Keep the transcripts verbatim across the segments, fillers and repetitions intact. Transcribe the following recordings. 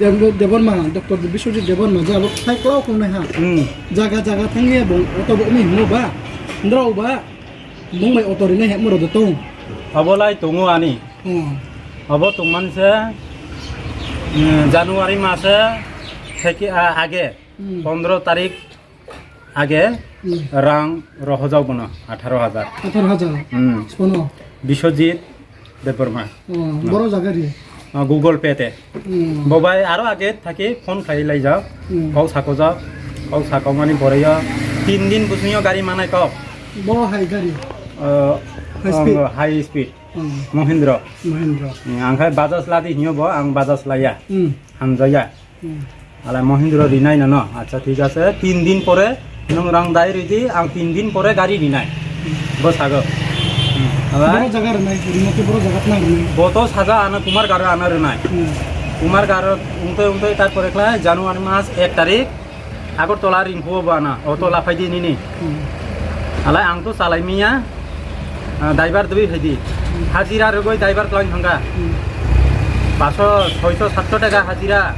Deb-, Debbarma, Doctor Biswajit Debbarma, je abo thai klau kong nai ha. Hmm. Jaga jaga thanng ye bung auto bo mi himo ba, nrao ba, bung bai auto rinai hemo rao de tong. Abo lai tongo ani. Hmm. Abo tongman se, hmm, January mase theke, a, age, Hmm. pondro tarik age Hmm. rang rohojak bono, atharo hajar. Atharo hajar? Hmm. Spono? Biswajit Debbarma. Oh, No. boro jaga ri? Ah, Google Pay te. Hmm. Bo bai aro age thake phone khlai lai jak. Hmm. Kau sako jak. Kau sako mani pore yo tin din bsing yo gari manai kau. Bo hai gari? Ah, High speed? ah, high speed. Hmm. Mahindra. Mahindra. Hmm, ang khai Bajaj ladi hing yo bo, ang Bajaj laya. Hmm. Hamjaya. Hmm. Alai Mahindra rinai nono. Acha, thik ase. Tin din pore nung rang dai ri di, ang tin din pore gari rinai. Hmm. Bo sago. Hmm. Alai? Boro jaga rinai, rimo khe boro jaga tna rinai. Bo to saja ano Kumar Garo ano rinai. Hmm. Kumar Garo ungtoi ungtoi tar pore khlai January mas ek tarik Agartala ringphuh o bo ano. Auto laphai di nini. Hmm. Alai ang to chalai mi ya. Ah, driver dui phai di. Hmm. Hajira rwgwi driver tlang thangkha. Hmm. Paso, soiso, satso taka hajira.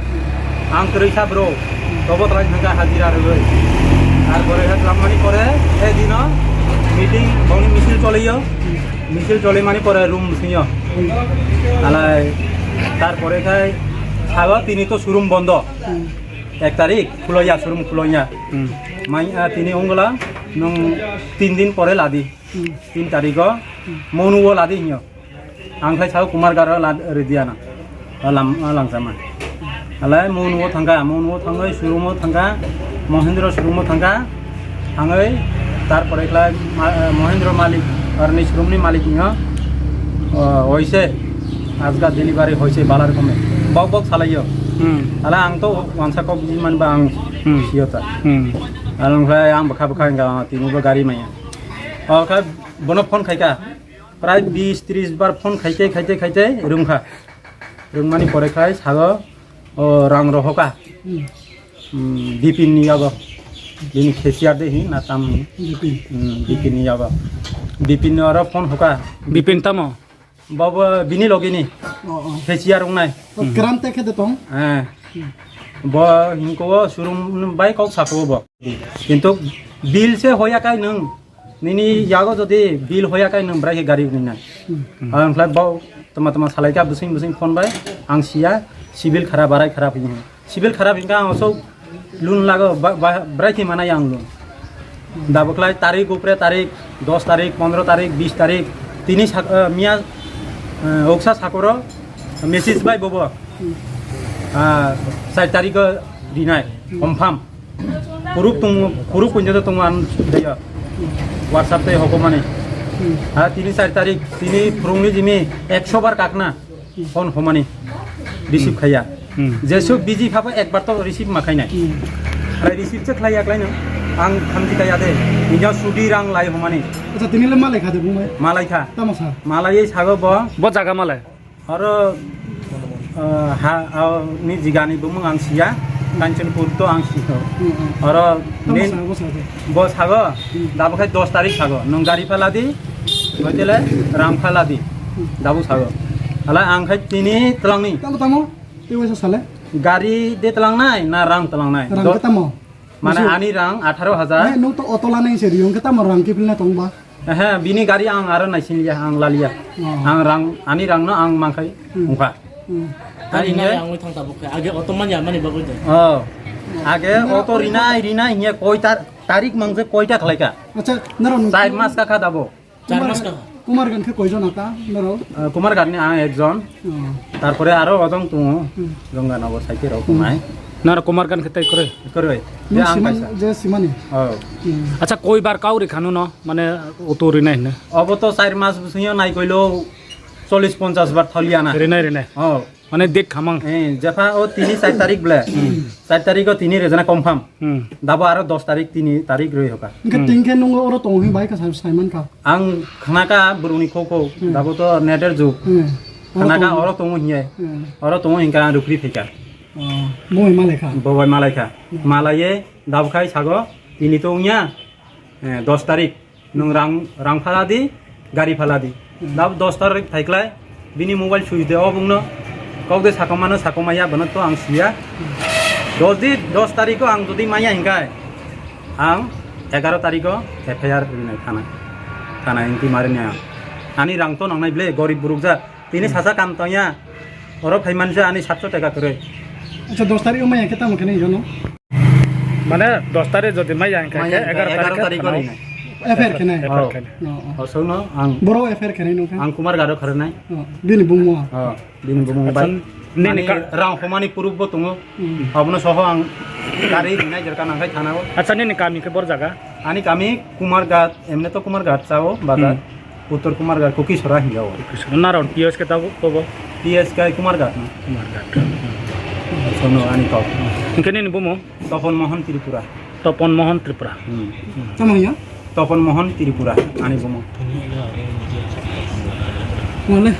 Ang kwrwi sa bro. Hmm. Tobo tlang thangkha hajira rwgwi. Ar pore khe tlang mani pore, e dino meeting, bongni misil choliyo. Hmm. Misil choli mani pore room bsing yo. Hmm. Alai, tar pore khai, sabo tini to showroom bondo. Hmm. Ek tarik, khulo ya, showroom khulo ya. Hmm. Mai, ah, tini ongla, nung tin din pore ladi. Hmm. Tin tarik o, Hmm. Monu o ladi hing yo. Ang khlai sao Kumar Garo lad-, ridi ano. O lam, o langchama. Alai Monu o thangkha, Monu o thangwi showroom o thangkha, Mahindra showroom o thangkha. Thangwi, tar pore khlai ma-, eh, Mahindra malik, arni showroom ni malik hing yo. O, hoise, ajga delivery hoise balar kome. Bok bok salai yo. Hmm. Alai ang to wansa kok biji man ba ang Hmm. siyo ta. Hmm. Alai ang khlai ang bwkha bwkha hingka tini bo gari maya. O kha bono phone khaika. Prai bis tris bar phone khaite, khaite, khaite, rungkha. Rungmani pore khai sago, o, rang rohoka. Hmm. Hmm, Bipin ni yago. Bini cashier de hi, na tam hi. Bipin. Hmm, Bipin ni yago. Bipin ni oro phone hoka. Bipin tamo? Bo, bo, bini logi ni. Oh, oh. Cashier wngnai. Oh, Hmm. Kram te khe de tong? Eh. Hmm. Bo hingko o showroom bai kok sako bo. Kintu bill se hoya kai nung. Nini yago jodi bill hoya kai nung brai khe gari rinai. Hmm. Ang khlai bo tama tama salai kha bsing bsing phone bai. Ang siya civil kharap barai kharap hing. Civil kharap hingka ang so loan lago ba, ba, brai khe manai ang loan. Dabo khlai tarik upre tarik, dos tarik, pondro tarik, bis tarik, tini sak-, eh, miya, eh, oksa sakoro message bai bobo. Hmm. Ah, char tarik o rinai, Hmm. confirm. Kurup tung, kurup kunjo to tung an daya. WhatsApp tei hoko mani. Hmm. Ha, tini char tarik, tini phurung ni jimi ekso bar kakna. Hmm. Phone homani. Receive Hmm. khaiya. Hmm. Jesu busy phabo ekbar to receive ma khainai. Hmm. Khlai receive se khlaiya khlaino. Ang thamchi kaya de. Nija sudi rang lai homani. Acha, tini le malai kha de bung bai? Malai kha. Tamo sa? Malai ei sago bo. Bo jaga malai? Aro, ah, ha, ah, ni jigani bumung ang siya, Kanchanpur to ang siya. Hmm, hmm. Aro Tamo nin sa, bo sa de. Bo sago, Hmm. dabo khai dos tarik sago, nung gari phaladi, hoitele rang phaladi, Hmm. dabo sago. Ala ang khai tini tlang ni. Tamo, tamo, tei waisa sale. Gari de tlang nai, na rang tlang nai? Rang Do- ke tamo? Mane Busu. Ani rang atharo hajar. Eh, nung to auto lanai se riung khe tamo rang kiphilna tong ba? Ehe, bini gari ang aro naising liya, ang laliya. Oh. Ang rang, ani rang no ang mangkhai Hmm. ongkha. Hmm. Ani Ani nai ne? Ang oi thang tabuk khe. Age auto manya mani bagwi de. Oh. Age Nara auto auto rinai, rinai hiya koi tar-, tarik mang je koi ta khlai kha. Acha, nara Char mas ka kha dabo. Char Kumar, mas ka. Kumar gan khe koi jona ta, nara? Ah, Kumar gan ni ang ekjon. Oh. Tarpore aro ojong tongo. Hmm. Jongga nogo saite rok Hmm. tongnai. Nara Kumar gan khe tai koroi? Koroi. Nung Je ang siman, kaisa. Je simani? Oh. Hmm. Acha, koi bar kau ri khanu no? Mane auto rinai hne? Obo to char mas bsing yo nai koilo chollish ponchash bar thaliya na. Rinai, rinai. Oh. Mane dek khamang. Eh, jepha o tini char tarik ble. Hmm. Char tarik o tini rejana confirm. Hmm. Dabo aro dos tarik, tini tarik roi hoka. Hingke Hmm. tingkhe nung oro tongo hing bai ka sai, saiman ka. Ang khnaka borokni khokho, Hmm. dabo to neter jug. Hmm. Khnaka Oro tongo. Oro tongo hiye. Hmm. Oro tongo hingka ang rukri phaika. Oh, bo bai malai kha? Bo bai malai kha. Hmm. Malaiye dabo khai sago, tini to wngya, eh, dos tarik. Nung rang, rang phala di, gari phala di. Hmm. Dabo dos tarik thaiklai, bini mobile switch de off wngno. Kau de sakoma no sakoma ya, bono to ang si ya. Dos di, dos tarik o ang jodi mai ya hingkhe, ang egaro tarik o F I R rinai thana. Thana hingkhe mari nai ang. Ani rang to nangnai ble, gorib buruk ja. Tini sasa kam tong ya. Oro phai man ja ani satso taka kwrwi. Acha, dos tarik o mai ya khe tamo khe nai jono? Mane dos tarik jodi mai ya hingkhe, mai ya hingkhe egaro tarik o rinai. F I R khe nai? F I R khe nai. O, o. O, sono ang. Boro F I R khe nai nung khe? Ang Kumar Ghat o khe rinai. O, bini bumung. O, bini bumung bai. Acha, nini ani ka- rang homani proof bo tongo. Hmm. Abono soho ang kari rinai jerka nangkhai thana o. Acha, nini kami khe bor jaga? Ani kami Kumar Ghat, emne to Kumar Ghat chao, bazar. Hmm. Uttor Kumar Ghat, Kukisora hingya o. Kukisora. Naron P S khe tabo, tobo? P S khe Kumar Ghat no. Kumar Ghat. Sono ani kau. Hingkhe nini bumung? Topon Mohon Tripura. Topon Mohon Tripura. Hmm. Tamo hingya? Topon Mohon Tripura, ani bumung. Mane?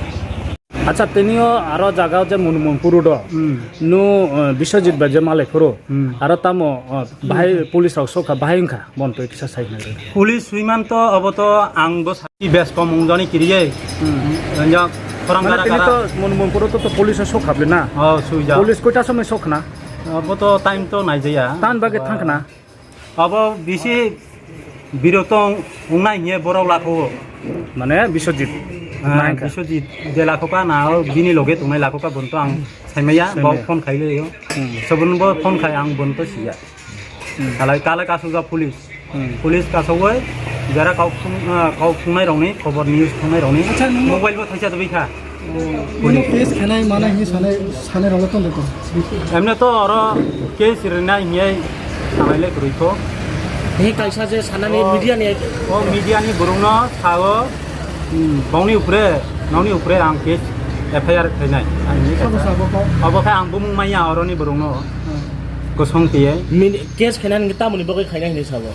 Acha, tini o aro jaga o je Monumonpur road o. Hmm. Nu, eh, Biswajit bai je malai phuru. Hmm. Aro tamo, eh, bahai police rok sokha, bahai wngkha, bono twi kisa sai hwnwi. Police swiman to abo to ang bo sai bes kom wngjani kiriye. Hmm. Yang khorang mane gara tini gara. To Monumonpur o to, to police o sokha ble na? Oh, suija. Police koita somoi sokhna? Abo to time to naijaya. Tan bagwi thangkhna? Abo bisi biroto wngnai hingye borok lakho. Mane Biswajit. Ah, nai kha. Biswajit je lakho ka na, o bini loge tongnai lakho ka, bono to ang saimaya, saimaya. Bo phone khai le yo. Hmm. Sobon bo phone khai ang bono to siya. Hmm. Kalai, kalai kasukjak police. Hmm. Police kasugwi jara kau phung, ah, kau phungnai rokni, khobor news phungnai rokni. Acha, nung mobile bo thaisa twi kha. Nung case khainai manai hini sanai, sanai rok le tong de tong. Emne to oro case rinai hingye sanai le kwrwi kho. Hini kaisa je sanani o, media ni. O media ni borok no sao, hmm, bongni upre, nokni upre ang case F I R khainai. Ang hini sabo kaisa. Sabo kho? Abo khe ang bumung manya oro ni borok no. Hmm. Kosong tiye. Min-, case khainani tamoni bagwi khainai hini sabo?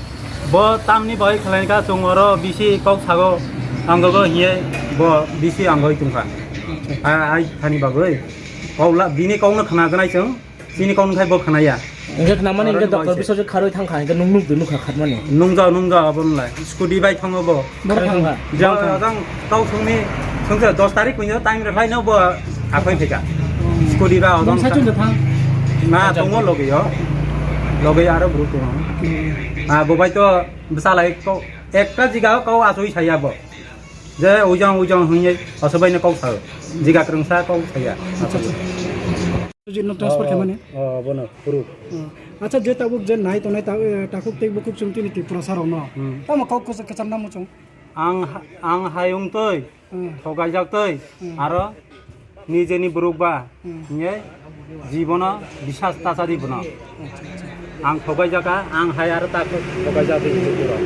Bo tamni bai khlai kha, chwng oro bisi kok sago, ang gogo hiye bo bisi ang goi tongkha. A, ai thani bagwi. Kok la, bini kok no khna ganai chwng, chini kok no khai bo khna ya. Hingke khna mani hingke oro ni doctor bai se. Biswajit kharwi thangkha, hingke nung nukdi nukha khatmani. Nungjao, nungjao, abo nlai. Scooty bai thango bo. Boro thangkha. Jang thang. Jang kau songni, songsa dos tarik kuinyo time rwkhlai no bo akhoi phaikha. Hmm. Scooty ba odong. Nung saichung de thang? Na, tongo loge yo. Loge aro bru tongo. Hmm. Ah, bo bai to bwsa lai kau, ekta jiga o kau asoi saya bo. Je ujang, ujang hingye asoi bai no kau sao. Jiga krungsa kau saya. Acha, acha. Jit no transfer khe mani? Oh, oh, bono, proof. Hmm. Acha, je tabuk je nai tongnai ta-, eh, takhuk tei bukhuk chwng tini Tripura sa rok no. Hmm. Tamo kau kwcham namo chwng? Ang ha-, ang hayung twi, hmm, thogaijak twi, hmm, aro nijeni borok ba, hmm, hingye jibono bisas ta chadi bono. Acha, acha. Ang thogaijak kha, ang hai aro ta thogaijak twi borok.